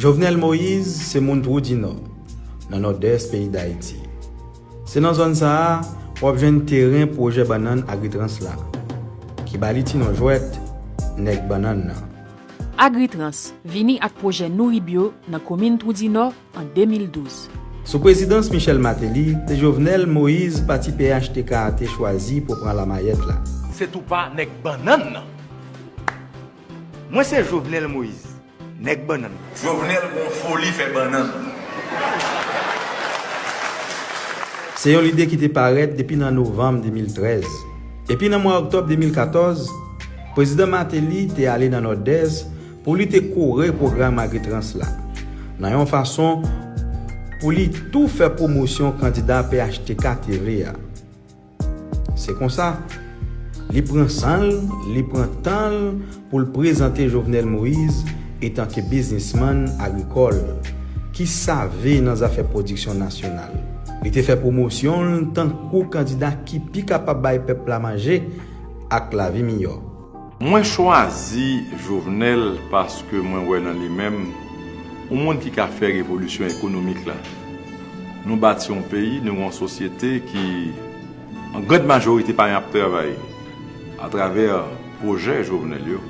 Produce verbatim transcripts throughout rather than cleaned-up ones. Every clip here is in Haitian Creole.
Jovenel Moïse se moun Twou di Nò, nan Nòdès peyi Dayiti. Se nan zòn sa a, w ap jwenn teren pwojè bannann Agritrans la, ki ba li ti non jwèt, Nèg Bannann nan. Agritrans vini ak pwojè Nouribio nan komin Twou di Nò an de mil douz. Sou prezidans Michel Martelly, se Jovenel Moïse pati P H T K a te chwazi pou pran lamayèt la. Se tou pa Nèg Bannann nan. Mwen se Jovenel Moïse, Nèg Bannann. Jovenel gon foli fè bannann. Se yon lide ki te parèt depi nan novanm de mil trèz. Epi nan mwa òktòb de mil katòz, Prezidan Martelly te ale nan Nòdès pou li te kore pwogram Agritrans la, nan yon fason pou li tou fè pwomosyon kandida P H T K te vle a. Se konsa, li pran san l, li pran tan l pou l prezante Jovenel Moïse etanke biznismann agrikòl ki save nan zafè pwodiksyon nasyonal. Li te fè pwomosyon l tankou kandida ki pi kapab bay pèp la manje ak lavi miyò. Mwen chwazi Jovenel paske mwen wè nan li menm yon moun ki ka fè revolisyon ekonomik la. Nou bati yon peyi, nou gen yon sosyete ki, an grand majorite, pa menm ap travay. Atravè pwojè Jovenel yo,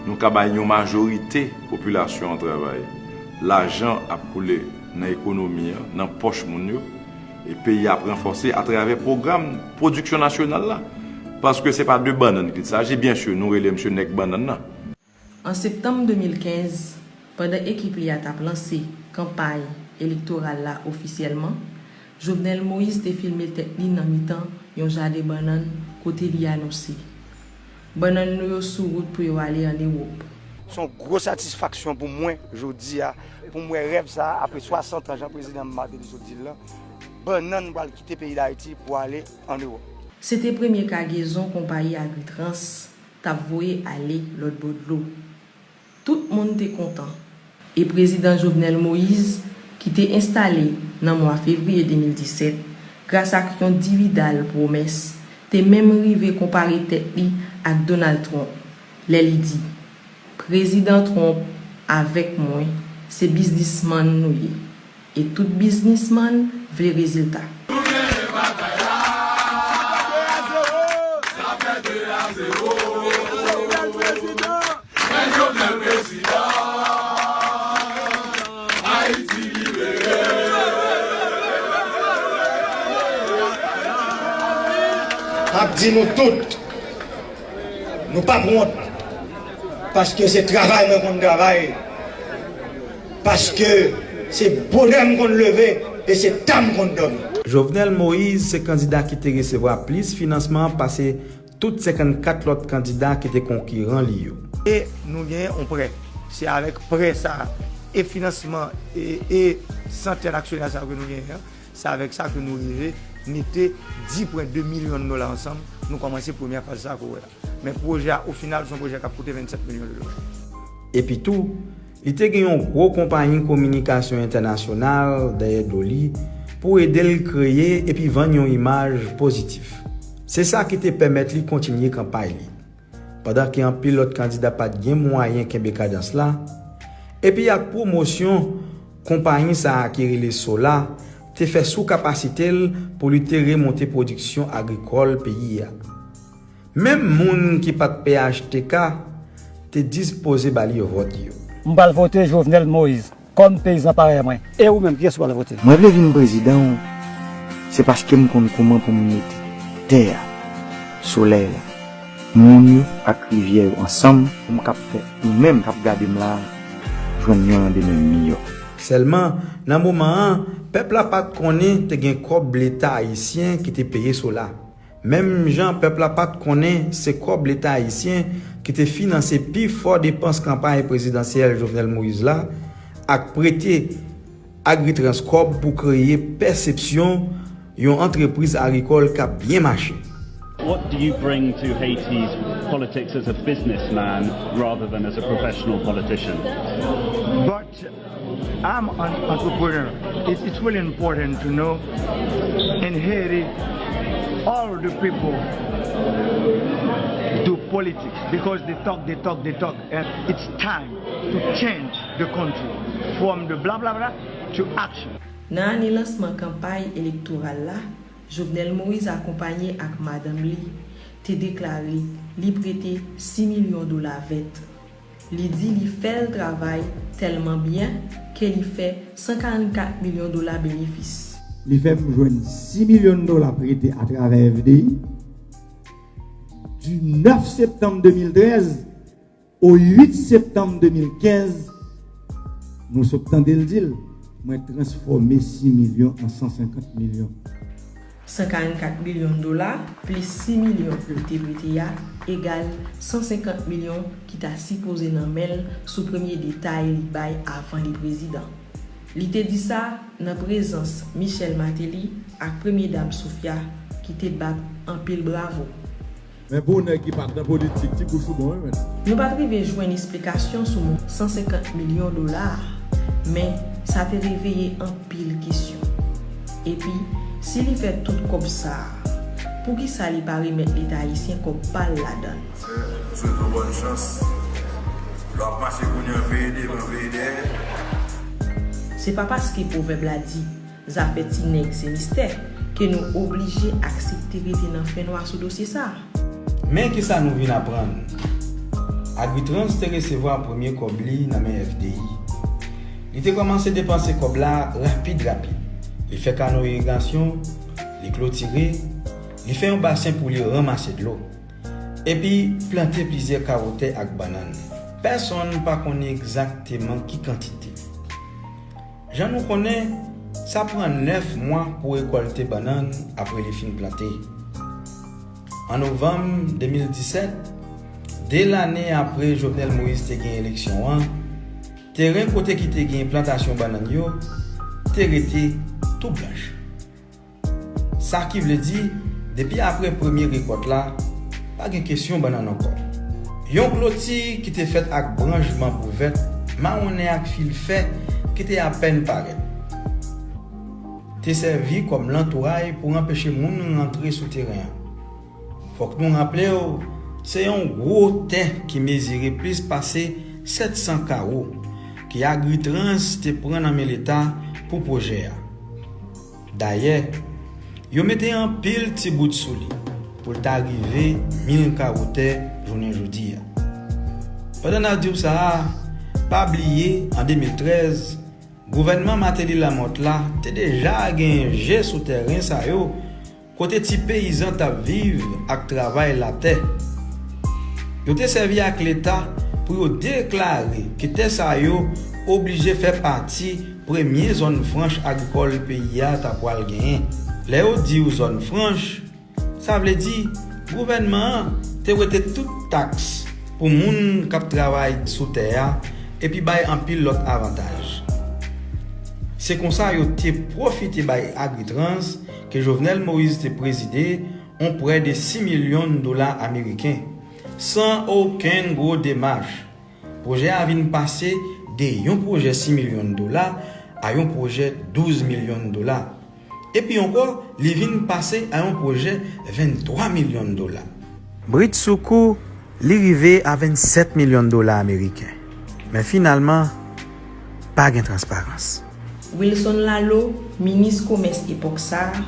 nou ka bay yon majorite popilasyon an travay. Lajan ap koule nan ekonomi an, nan pòch moun yo. E peyi a ap ranfòse atravè pwogram pwodiksyon nasyonal la. Paske se pa de bannann ki saji, byen si, nou rele misye Nèg Bannann nan. An septanm de mil kenz, pandan ekip li a t ap lanse kanpay elektoral la ofisyèlman, Jovenel Moïse te filme tèt li nan mitan yon jaden bannann kote li anonse: Bannann nou yo sou wout pou yo ale ann Ewòp. Se yon gwo satisfaksyon pou mwen jodi a, pou m wè rèv sa a, apre swasant an, jan prezidan Martelly sot di l lan, bannann pral kite peyi Dayiti pou ale ann Ewòp. Se te premye kagezon konpayi Agritrans t ap voye ale lòt bò dlo. Tout moun te kontan. E prezidan Jovenel Moïse, ki te enstale nan mwa fevriye de mil disèt, gras ak yon dividal pwomès, te menm rive konpare tèt li ak Donald Trump, lè li di: Prezidan Trump avèk mwen, se biznismann nou ye. E tout biznismann vle rezilta. M ap di nou tout, nou p ap wont, paske se travay mwen konn travay, paske se bonè m konn leve, e se ta m konn dòmi. Jovenel Moïse se kandida ki te resevwa plis finansman pase tout senkannkat lòt kandida ki te konkiran li yo. E nou genyen yon prè. Se avèk prè sa a e finansman e, e santèn aksyonè sa a ke nou genyen an, se avèk sa ke nou rive mete dis pwen de milyon dola ansanm, nou kòmanse premyè faz sa a ke w wè a. Men pwojè a, o final, se yon pwojè k ap koute vennsèt milyon de dola. Epi tou, li te gen yon gwo konpayi kominikasyon entènasyonal dèyè do li pou ede l kreye epi vann yon imaj pozitif. Se sa ki te pèmèt li kontinye kanpay li. Pandan ke anpil lòt kandida pa t gen mwayen kenbe kadans la, epi ak pwomosyon konpayi sa a ki rele Sola te fè sou kapasite l pou li te remonte pwodiksyon agrikòl peyi a. Menm moun ki pa t P H T K te dispoze ba li vòt yo. M pral vote Jovenel Moïse, kòm peyizan parèy mwen. E ou menm, kiyès ou pral vote? Mwen vle vin prezidan w, se paske m konn kouman pou m mete tè a, solèy la, moun yo ak rivyè yo ansanm pou m kab fè ou menm k ap gade m la a jwenn yon landemen miyò. Sèlman, nan moman an, pèp la pa t konnen te gen kòb Leta ayisyen ki te peye Sola. Menm jan pèp la pa t konnen se kòb Leta ayisyen ki te finanse pifò depans kanpay prezidansyèl Jovenel Moïse la ak prete Agritrans kòb pou kreye pèsepsyon yon antrepriz agrikòl k ap byen mache. What do you bring to Haiti's politics as a businessman rather than as a professional politician? But I'm an entrepreneur. It, it's really important to know in Haiti, all the people do politics because they talk, they talk, they talk. And it's time to change the country. From the blah blah blah to action. Nan ane lansman kanpay elektoral la, Jovenel Moïse akonpanye ak madanm li te deklare li prete sis milyon dola vèt. Li di li fè l travay tèlman byen ke li fè san karannkat milyon dola benefis. Li fè m jwenn sis milyon dola prete atravè F D I. Du nèf septanm de mil trèz au uit septanm de mil kenz, nou sot tande l di l, mwen transfòme sis milyon an san senkant milyon. San karannkat milyon dola plis sis milyon li te prete a egal san senkant milyon ki ta sipoze nan men l sou premye detay li bay avan li prezidan. Li te di sa nan prezans Michel Martelly ak Premye Dam Sophia ki te bat anpil bravo. Men pou nèg ki pa t nan politik, ti bouch ou bon wi menn. Nou pa t rive jwenn esplikasyon sou mont san senkant milyon dola a, men sa te reveye anpil kesyon. Epi, si li fè tout kòb sa a, poukisa li pa remèt Leta ayisyen kòb pa l ladan l? M swete w bòn chans. Lè w ap mache kounye a, veye devan, veye dèyè. Se pa paske pwovèb la di, zafè ti nèg se mistè, ke nou oblije aksepte rete nan fènwa sou dosye sa a. Men kisa nou vin aprann. Agritrans te resevwa premye kòb li nan men F D I. Li te kòmanse depanse kòb la rapid rapid. Li fè kano irigasyon, li klotire, li fè yon basen pou li ranmase dlo. Epi plante plizyè kawo tè ak bannann. Pèsonn pa konnen egzakteman ki kantite. Jan nou konnen, sa pran nèf mwa pou rekòlte bannann apre li fin plante. An novanm de mil disèt, de lane apre Jovenel Moïse te gen eleksyon an, teren kote ki te gen plantasyon bannann yo te rete tou blanch. Sa ki vle di, depi apre premye rekòt la, pa gen kesyon bannann ankò. Yon kloti ki te fèt ak branch banbou vèt, mawonnen ak fil fè ki te apèn parèt, te sèvi kòm lantouray pou anpeche moun rantre sou teren an. Fòk nou raple w, se yon gwo tè ki mezire plis pase sèt san kawo ki Agritrans te pran nan men Leta pou pwojè a. Dayè, yo mete anpil ti bout sou li pou l ta rive mil kawo tè jounen jodi a. Pandan n ap di w sa a, pa bliye, an de mil trèz, gouvènman Martelly-Lamothe la te deja gen je sou tèren sa yo, kote ti peyizan t ap viv ak travay latè. Yo te sèvi ak Leta pou yo deklare ke tè sa yo oblije fè pati premye zòn franch agrikòl peyi a ta pwal genyen. Lè yo di w zòn franch, sa vle di gouvènman an te wete tout taks pou moun k ap travay sou tè a epi bay anpil lòt avantaj. Se konsa yo te pwofite bay Agritrans ke Jovenel Moïse te prezide, yon prè de sis milyon dola ameriken, san okenn gwo demach. Pwojè a vin pase de yon pwojè sis milyon dola a yon pwojè douz milyon dola. Epi ankò, li vin pase a yon pwojè venntwa milyon dola. Britsoukou, li rive a vennsèt milyon dola ameriken. Men finalman, pa gen transparans. Wilson Laleau, minis komès epòk sa a,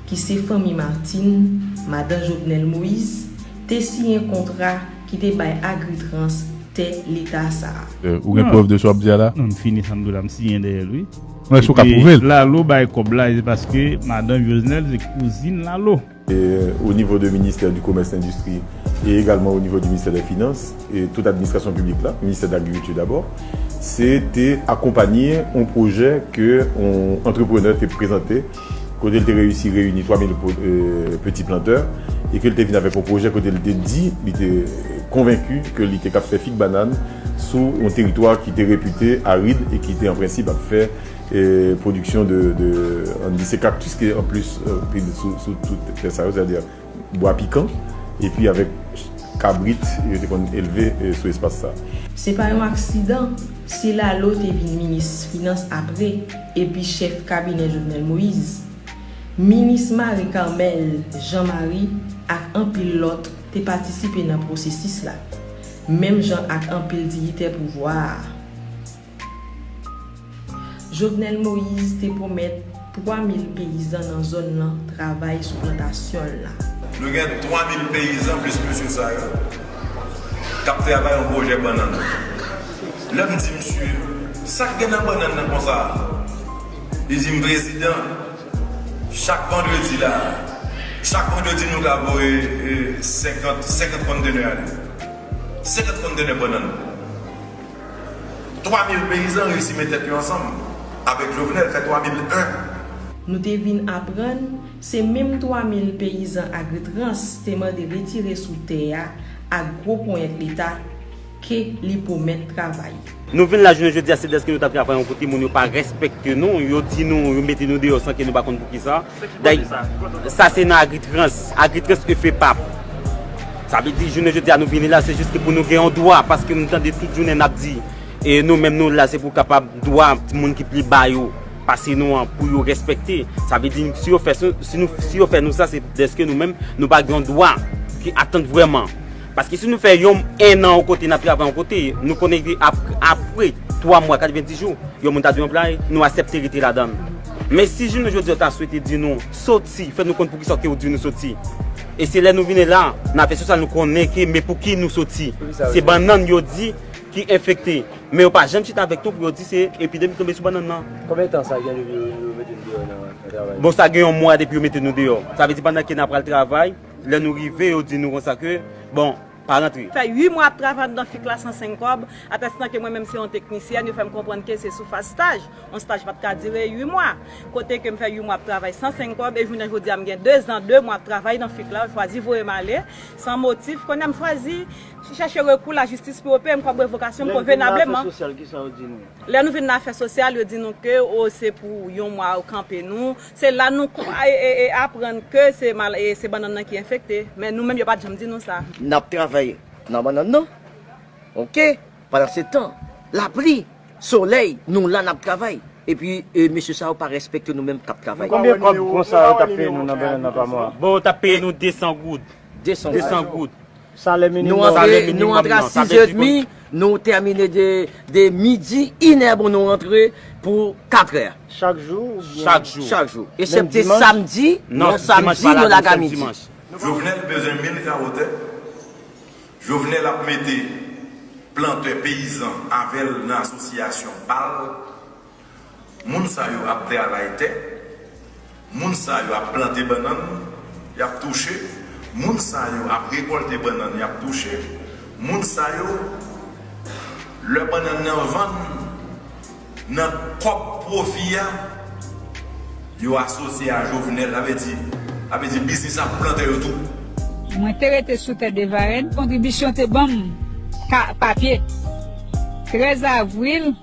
ki se fanmi Martine, madan Jovenel Moïse, te siyen kontra ki te bay Agritrans tè Leta sa a. Euh, ou gen prèv de sa w ap di a la? Non, m fini sa m dwe la, m siyen dèyè l, wi. Mwen, èske w ka pwouve l? Laleau bay kòb la, se paske madan Jovenel se kouzin Laleau. Et au niveau de ministère du Commerce et Industrie et également au niveau du ministère des Finances et toute administration publique là, ministère de l'Agriculture d'abord, se te akonpanye yon pwojè ke yon antreprenè te prezante, kote l te reyisi reyini twa mil po- euh, peti plantè e ke l te vin avèk yon pwojè kote l te di, li te konvenki ke li te kab fè fig bannann sou yon teritwa ki te repite arid e ki te an prensip ap fè e pwodiksyon de, de, ann di se kaktis ki anplis pil sou, sou tout tè sa yo, sètadi bwa pikan, epi avèk kabrit yo te konn elve e sou espas sa. Se pa yon aksidan si Laleau te vin minis finans apre epi chèf kabinè Jovenel Moïse. Minis Marie Carmelle Jean Marie ak anpil lòt te patisipe nan pwosesis la, menm jan ak anpil diyitè pouvwa a. Jovenel Moïse te pwomèt twa mil peyizan nan zòn nan travay sou plantasyon l la. Nou gen twa mil peyizan plis mesye sa yo k ap travay yon pwojè bannann. Lè m di misye, sa k gen nan bannann nan konsa? Li di m, prezidan, chak vandredi la, chak vandredi nou ka voye senkant, senkant kontenè ale. Senkant kontenè bannann. Twa mil peyizan reyisi met tèt yo ansanm avèk Jovenel, fè twa mil en. Nou te vin aprann se menm twa mil peyizan Agritrans te mande retire sou tè a ak gwo ponyèt Leta ke li pwomèt travay. Nou vin la jounen jodi a se dèske nou t ap travay yon kote moun yo pa respekte nou, yo di nou, yo mete nou deyò san ke nou pa konn poukisa. Dayè, sa se nan Agritrans, Agritrans E F E P A P. Sa vle di jounen jodi a nou vini la se jis ke pou nou gen yon dwa paske nou tande tout jounen n ap di e nou menm nou la se pou kapab dwa moun ki pli ba yo pase nou an pou yo respekte. Sa vle di si yo fè si nou si yo fè nou sa se dèske nou menm nou pa gen yon dwa ki atann vrèman. Paske si nou fè yon en an yon kote n ap travay yon kote, nou konnen ke ap, apre twa mwa, katrevendis jou, yon moun ta dwe anplwaye, nou aksepte rete ladan l. Men si jounen jodi a w ta swete di nou soti, fè nou konn poukisa ke w di nou soti. E se lè nou vini la, nan afè sosyal nou konnen ke men pouki nou soti. Se bannann yo di ki enfekte. Men yo pa janm chita avèk nou pou yo di se epidemi ki tonbe sou bannann nan. Konbyen tan sa gen depi yo mete nou deyò nan travay? Bon, sa gen yon mwa depi yo mete nou deyò. Sa vle di pandan ke n ap pral travay, lè nou rive, yo di nou konsa ke, bon, pa rantre. Fè uit mwa ap travay anndan fik la san senk kòb, atèstan ke mwen menm se yon teknisyèn, yo fè m konprann ke se sou faz staj. Yon staj pa t ka dire uit mwa. Kote ke m fè uit mwa ap travay san senk kòb, e jounen jodi a m gen dezan, de mwa ap travay nan fik la, yo chwazi voye m ale, san motif. Kounye a m chwazi chèche rekou lajistis pou yo peye m kòb revokasyon konvenableman. Lè nou vin nan afè sosyal, ki sa yo di nou? Lè nou vin nan afè sosyal, yo di nou ke, o, se pou yon mwa yo kanpe nou. Se la nou aprann ke se mal, e, se bannann nan ki enfekte. Men nou menm, yo pa t janm di nou sa. N ap travay nan bannann nan. Oke? Pandansetan, lapli, solèy, nou la n ap travay. Epi, e, mesye sa yo pa respekte nou menm k ap travay. Konbyen kòb konsa yo t ap peye nou nan bannann nan pa mwa? Bon, yo t ap peye nou desan goud. Desan goud. Salè minimòm. Nou antre, nou antre a sizè edmi, nou tèmine de, de midi, inè bon nou antre pou katrè. Chak jou? Chak jou. Chak jou. Eksepte samdi, non, samdi nou lage a midi. Jovenel bezwen mil kawo tè. Jovenel ap mete plantè peyizan avè l nan asosyasyon pa l. Moun sa yo ap travay tè. Moun sa yo ap plante bannann, y ap touche. Moun sa yo ap rekòlte bannann, y ap touche. Moun sa yo, lè bannann nan vann, nan kòb pwofi a, yo asosye a Jovenel, sa vle di, sa vle di biznis ap plantè yo tou. Mwen te rete sou tè de Varenne, kontribisyon te ban m ka, papye. Trèz avril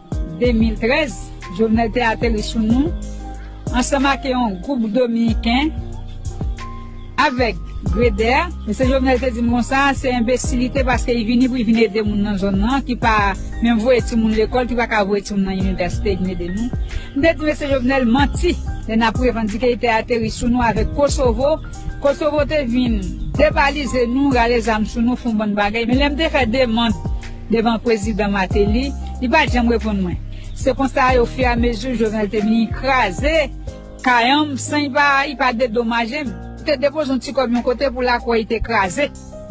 de mil trèz, Jovenel te ateri sou nou, ansanm ak yon gwoup dominiken, avèk Greder. Mesye Jovenel te di m konsa, se enbesilite paske li vini pou li vin ede moun nan zòn nan, ki pa menm voye timoun lekòl, ki pa ka voye timoun nan inivèsite, vin ede nou. M te di mesye Jovenel manti, lè n ap revandike li te ateri sou nou avèk Kosovo. Kosovo te vin debalize nou, rale zam sou nou, fè yon bann bagay. Men lè m te fè demann devan prezidan Martelly, li pa t janm reponn mwen. Se konsa, ofiramezi, Jovenel te vini kraze kay an m san li pa, li pa dedomaje m. Li te depoze yon ti kòb yon kote pou l akwè li te kraze.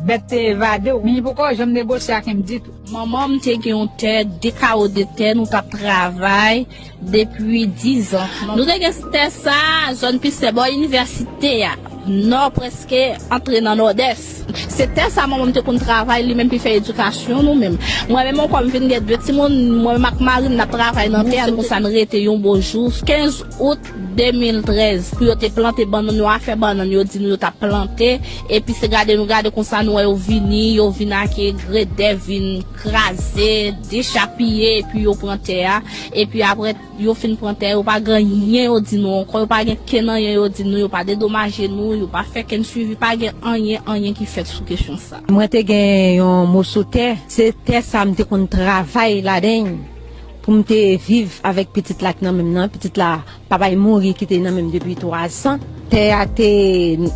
Bèt te evade w. Men li poko janm negosye ak M ditou. Manman m te gen yon tè, de kawo de tè, nou t ap travay depi dizan. Nou te gen tè sa a, zòn Pistè, bò inivèsite a, nò, prèske antre nan nòdès. Se tè sa manman m te konn travay, li menm ki fè edikasyon nou menm. Mwen menm ankò, m vin gen de timoun, mwen menm ak mari m, n ap travay nan tè a, nou konsa n rete yon bon jou, kenz out de mil trèz, pou yo te plante bannann yo, afè bannann yo di nou yo t ap plante, epi se gade nou gade konsa nou wè yo vini, yo vin ak gredè, vin kraze, dechapiye, epi yo pran tè a, epi apre yo fin pran tè, yo pa gen anyen yo di nou ankò, yo pa gen kenn anyen yo di nou, yo pa dedomaje nou, yo pa fè kenn swivi, pa gen anyen, anyen ki fèt sou kesyon sa. Mwen te gen yon moso tè, se tè sa m te konn travay ladan l pou m te viv avèk pitit la k nan men m nan, pitit la papa l mouri kite l nan men m depi twa zan. Tè a te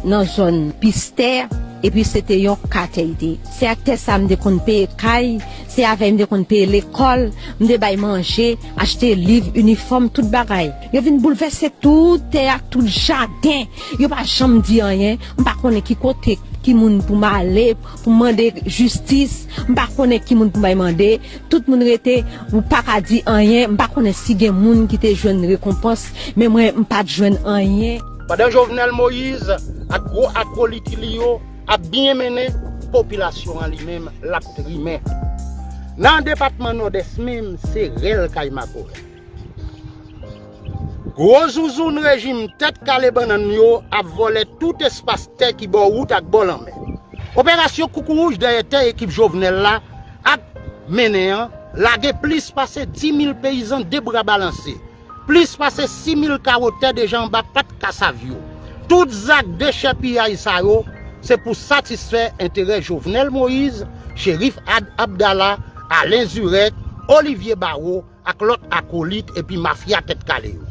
nan zòn Pistè, Epi se te yon katè l te ye. Se ak tè sa m te konn peye kay, se avè l m te konn peye lekòl, m te bay manje, achte liv, inifòm, tout bagay. Yo vin boulvèse tout tè ak tout jaden. Yo pa janm di anyen. M pa konnen ki kote, ki moun pou m ale, pou m mande jistis. M pa konnen ki moun pou m bay mande. Tout moun rete, ou pa ka di anyen. M pa konnen si gen moun ki te jwenn rekonpans, men mwen, m pa t jwenn anyen. Pandan Jovenel Moïse ak gwo akolit li yo ap byen mennen, popilasyon an li menm, l ap trimen. Nan depatman Nòdès menm, se rèl kay makorèl. Gwo zouzoun rejim tèt kale bannann yo ap vòlè tout espas tè ki bò wout ak bò lanmè. Operasyon Koukouwouj dèyè tè ekip Jovenel la ap mennen an lage plis pase dis mil peyizan de bra balanse, plis pase sis mil kawo tè deja anba pat kasav yo. Tout zak dechèpiyay sa yo, se pou satisfè enterè Jovenel Moïse, Cherif Ad Abdallah, Alain Zurek, Olivier Barrot ak lòt akolit epi mafya tèt kale yo.